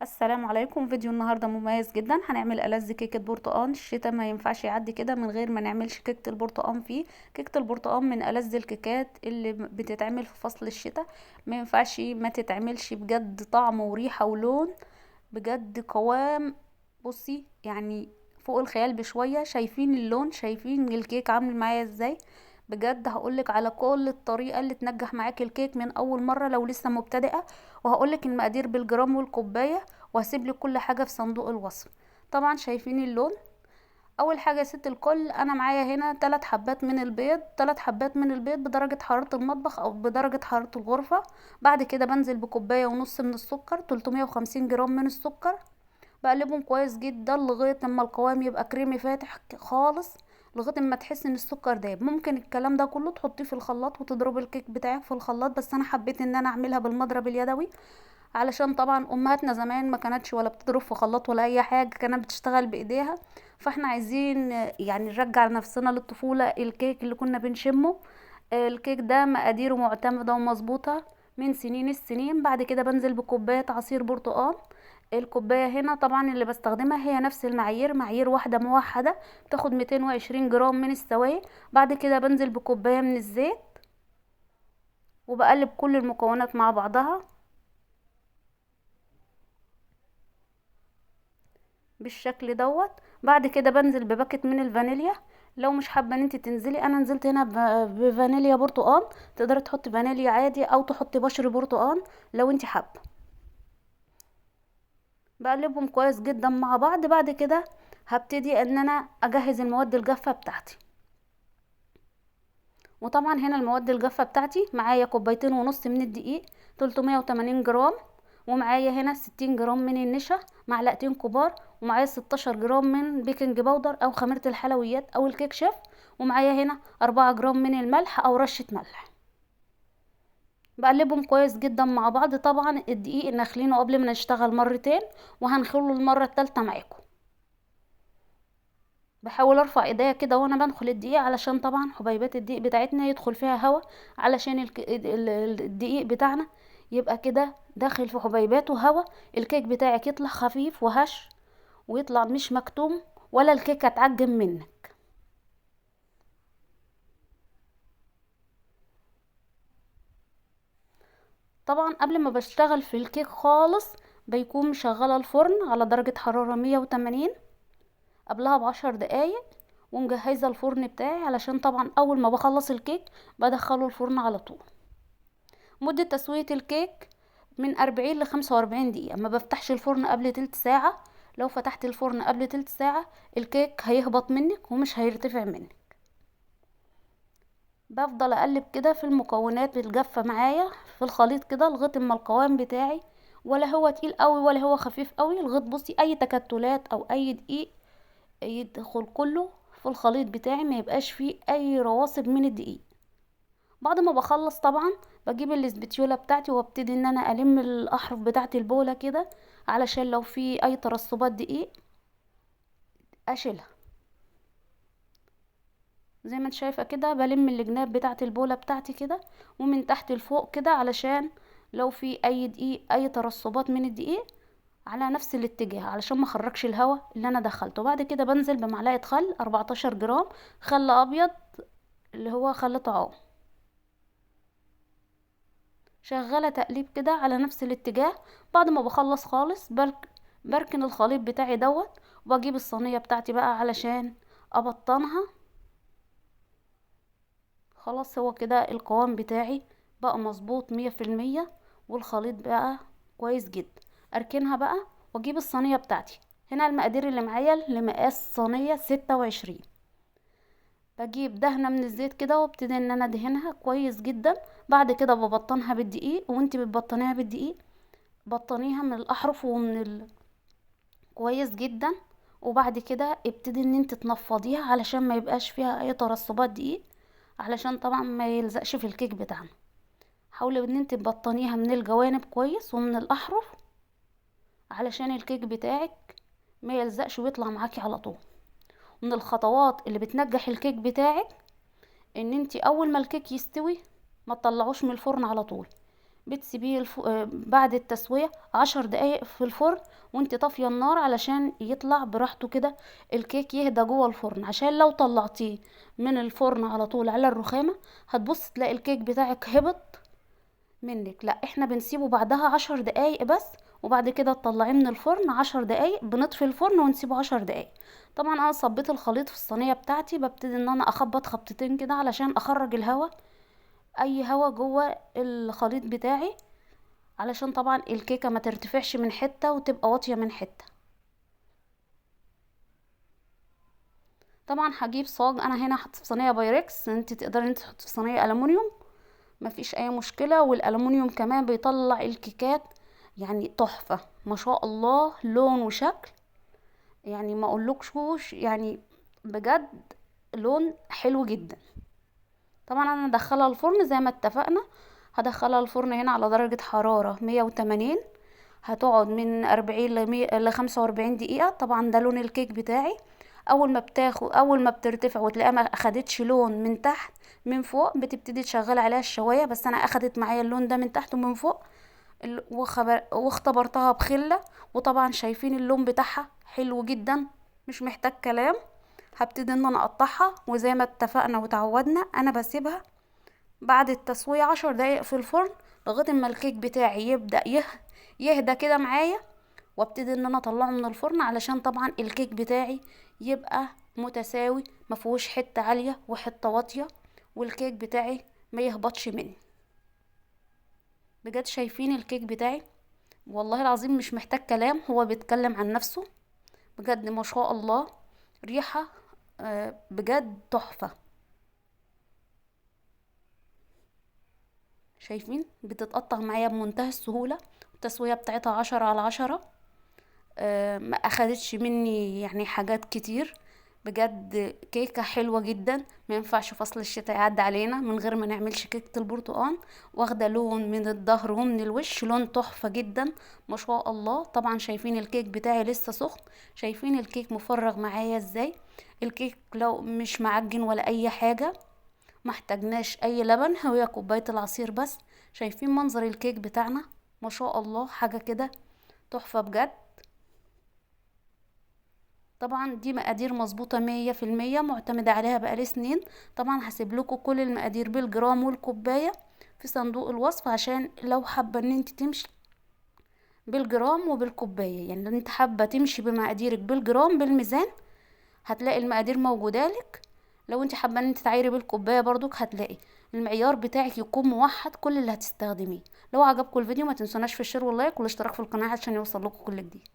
السلام عليكم. فيديو النهارده مميز جدا، هنعمل ألذ كيكة برتقان. الشتاء ما ينفعش يعدي كده من غير ما نعملش كيكة البرتقان. فيه كيكة البرتقان من ألذ الكيكات اللي بتتعمل في فصل الشتاء، ما ينفعش ما تتعملش بجد. طعم وريحه ولون بجد، قوام بصي يعني فوق الخيال بشوية. شايفين اللون، شايفين الكيك عامل معايا ازاي؟ بجد هقولك على كل الطريقة اللي تنجح معاكي الكيك من اول مرة لو لسه مبتدئة، وهقولك المقادير بالجرام والكوبايه، وهسيب لك كل حاجة في صندوق الوصف. طبعا شايفين اللون. اول حاجة يا ست الكل، انا معايا هنا 3 حبات من البيض، 3 حبات من البيض بدرجة حرارة المطبخ او بدرجة حرارة الغرفة. بعد كده بنزل بكوبايه ونص من السكر، 350 جرام من السكر. بقلبهم كويس جدا لغاية اما القوام يبقى كريمي فاتح خالص، لغاية اما تحس ان السكر داب. ممكن الكلام ده كله تحطيه في الخلاط وتضربي الكيك بتاعك في الخلاط، بس انا حبيت ان انا اعملها بالمضرب اليدوي، علشان طبعا امهاتنا زمان ما كانتش ولا بتضرب في خلاط ولا اي حاجة، كانت بتشتغل بايديها. فاحنا عايزين نرجع نفسنا للطفوله، الكيك اللي كنا بنشمه. الكيك ده مقاديره معتمدة ومظبوطه من سنين السنين. بعد كده بنزل بكوبايه عصير برتقال. الكوباية هنا طبعا اللي بستخدمها هي نفس المعايير، معايير واحدة موحدة، بتاخد 220 جرام من السوائل. بعد كده بنزل بكوبايه من الزيت وبقلب كل المكونات مع بعضها بالشكل دوت. بعد كده بنزل بباكت من الفانيليا. لو مش حابة ان انت تنزلي، انا نزلت هنا بفانيليا برتقال، تقدري تحطي فانيليا عادي او تحطي بشر برتقال لو انت حابة. بقلبهم كويس جدا مع بعض. بعد كده هبتدي ان انا اجهز المواد الجافه بتاعتي. وطبعا هنا المواد الجافه بتاعتي معايا كوبايتين ونص من الدقيق، 380 جرام، ومعايا هنا 60 جرام من النشا، معلقتين كبار، ومعايا 16 جرام من baking powder او خميره الحلويات او الكيك شيف، ومعايا هنا 4 جرام من الملح او رشه ملح. بقلبهم كويس جدا مع بعض. طبعا الدقيق نخلينه قبل ما نشتغل مرتين، وهنخله المرة الثالثة معاكم. بحاول ارفع ايديا كده وانا بنخل الدقيق، علشان طبعا حبيبات الدقيق بتاعتنا يدخل فيها هواء، علشان الدقيق بتاعنا يبقى كده داخل في حبيباته هواء، الكيك بتاعك يطلع خفيف وهش ويطلع مش مكتوم ولا الكيكه تعجن منك. طبعا قبل ما بشتغل في الكيك خالص بيكون مشغله الفرن على درجه حرارة 180 قبلها ب10 دقايق، ومجهزه الفرن بتاعي، علشان طبعا اول ما بخلص الكيك بدخله الفرن على طول. مده تسويه الكيك من 40 ل 45 دقيقة. ما بفتحش الفرن قبل تلت ساعة، لو فتحت الفرن قبل تلت ساعة الكيك هيهبط منك ومش هيرتفع منك. بفضل اقلب كده في المكونات الجافه معايا في الخليط كده لغاية اما القوام بتاعي ولا هو تقيل قوي ولا هو خفيف قوي، لغاية بصي اي تكتلات او اي دقيق يدخل كله في الخليط بتاعي، ما يبقاش فيه اي رواسب من الدقيق. بعد ما بخلص طبعا بجيب الاسبتيولا بتاعتي وابتدي ان انا الم الاحرف بتاعتي البوله كده، علشان لو في اي ترسبات دقيق اشيلها. زي ما انت شايفه كده بلم الجناب بتاعت البوله بتاعتي كده ومن تحت لفوق كده، علشان لو في اي دقيق اي ترسبات من الدقيق على نفس الاتجاه، علشان ما اخرجش الهواء اللي انا دخلته. بعد كده بنزل بمعلقه خل 14 جرام خل ابيض اللي هو خل طعام، شغالة تقليب كده على نفس الاتجاه. بعد ما بخلص خالص بركن الخليط بتاعي دوت، وبجيب الصينية بتاعتي بقى علشان ابطنها. خلاص هو كده القوام بتاعي بقى مظبوط 100%، والخليط بقى كويس جدا. اركنها بقى واجيب الصينية بتاعتي. هنا المقادير اللي معايا لمقاس صينية 26. بجيب دهنه من الزيت كده وابتدي ان انا ادهنها كويس جدا. بعد كده ببطنها بالدقيق، وانتي بتبطنيها بالدقيق بطنيها من الاحرف ومن كويس جدا. وبعد كده ابتدي ان انت تنفضيها علشان ما يبقاش فيها اي ترسبات دقيق، علشان طبعا ما يلزقش في الكيك بتاعنا. حاولي ان انت تبطنيها من الجوانب كويس ومن الاحرف علشان الكيك بتاعك ما يلزقش ويطلع معاكي على طول. من الخطوات اللي بتنجح الكيك بتاعك ان انت اول ما الكيك يستوي ما تطلعوش من الفرن على طول، بتسيبيه بعد التسوية 10 دقايق في الفرن وانت طافية النار، علشان يطلع براحته كده الكيك يهدى جوه الفرن. عشان لو طلعتيه من الفرن على طول على الرخامة هتبص تلاقي الكيك بتاعك هبط منك. لا، احنا بنسيبه بعدها 10 دقايق بس، وبعد كده تطلعيه من الفرن 10 دقايق، بنطفي الفرن ونسيبه 10 دقايق. طبعا انا صبيت الخليط في الصينية بتاعتي، ببتدي ان انا اخبط خبطتين كده علشان اخرج الهواء، اي هواء جوه الخليط بتاعي، علشان طبعا الكيكه ما ترتفعش من حتة وتبقى واطية من حتة. طبعا هجيب صاج، انا هنا حطيت في صينية بايركس، انت تقدري انت تحطي في صينية الومنيوم مفيش اي مشكلة. والالومنيوم كمان بيطلع الكيكات يعني تحفة ما شاء الله، لون وشكل يعني ما اقولكش، يعني بجد لون حلو جدا. طبعا انا هدخلها الفرن زي ما اتفقنا، هدخلها الفرن هنا على درجة حرارة 180، هتقعد من 40 ل 45 دقيقة. طبعا ده لون الكيك بتاعي، اول ما بترتفع وتلاقيها ما اخدتش لون من تحت من فوق بتبتدي تشغل عليها الشواية، بس انا اخدت معايا اللون ده من تحت ومن فوق، واختبرتها بخلة، وطبعا شايفين اللون بتاعها حلو جدا مش محتاج كلام. هبتدي ان انا اقطعها، وزي ما اتفقنا وتعودنا انا بسيبها بعد التسوية 10 دقايق في الفرن لغاية اما الكيك بتاعي يبدأ يهدى كده معايا، وابتدي ان انا اطلعه من الفرن، علشان طبعا الكيك بتاعي يبقى متساوي ما فيهوش حتة عالية وحتة واطية، والكيك بتاعي ما يهبطش مني. بجد شايفين الكيك بتاعي والله العظيم مش محتاج كلام، هو بيتكلم عن نفسه بجد ما شاء الله، ريحة بجد تحفة. شايفين بتتقطع معايا بمنتهى السهولة، التسوية بتاعتها 10 على 10، ما اخدتش مني يعني حاجات كتير، بجد كيكة حلوة جدا. ما ينفعش فصل الشتاء يعدي علينا من غير ما نعملش كيكة البرتقال، واخدة لون من الظهر ومن الوش، لون تحفة جدا ما شاء الله. طبعا شايفين الكيك بتاعي لسه سخن، شايفين الكيك مفرغ معايا ازاي، الكيك لو مش معجن ولا اي حاجة، ما احتاجناش اي لبن، هو كوباية العصير بس. شايفين منظر الكيك بتاعنا ما شاء الله، حاجة كده تحفة بجد. طبعا دي مقادير مظبوطة 100%، معتمدة عليها بقالي سنين. طبعا هسيب لكم كل المقادير بالجرام والكوباية في صندوق الوصف، عشان لو حابة ان انت تمشي بالجرام وبالكوباية، يعني لو انت حابة تمشي بمقاديرك بالجرام بالميزان هتلاقي المقادير موجودة لك، لو انت حابة ان انت تعايري بالكوباية برضك هتلاقي المعيار بتاعك يكون موحد كل اللي هتستخدميه. لو عجبكم الفيديو ما تنسوناش في ال share وال like والاشتراك في القناة عشان يوصل لكم كل جديد.